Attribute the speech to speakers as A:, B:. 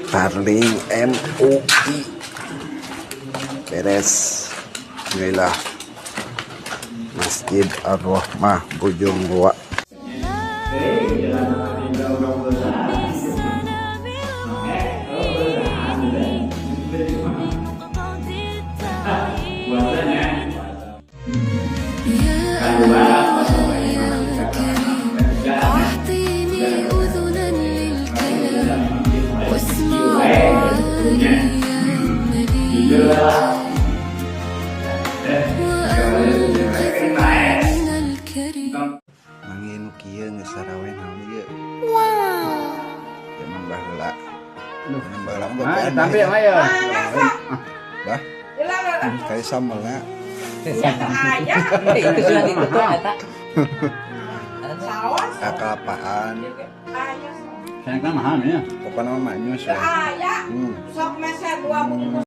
A: Tarling MUI beres. Alhamdulillah. Masjid Ar-Rahmah Bojong Roa. Mangi nu kieu geus sarawe naon ieu? Wow. Zaman baheula. Zaman baheula mah
B: Ah, tampil mah ya.
A: Bah. Kayak sambelna.
C: Itu sudah ditutup eta.
A: Kakelapaan.
B: Sayang kan mahal ya.
A: Pokoknya mah manyus ya.
D: Sok meser 2 bungkus.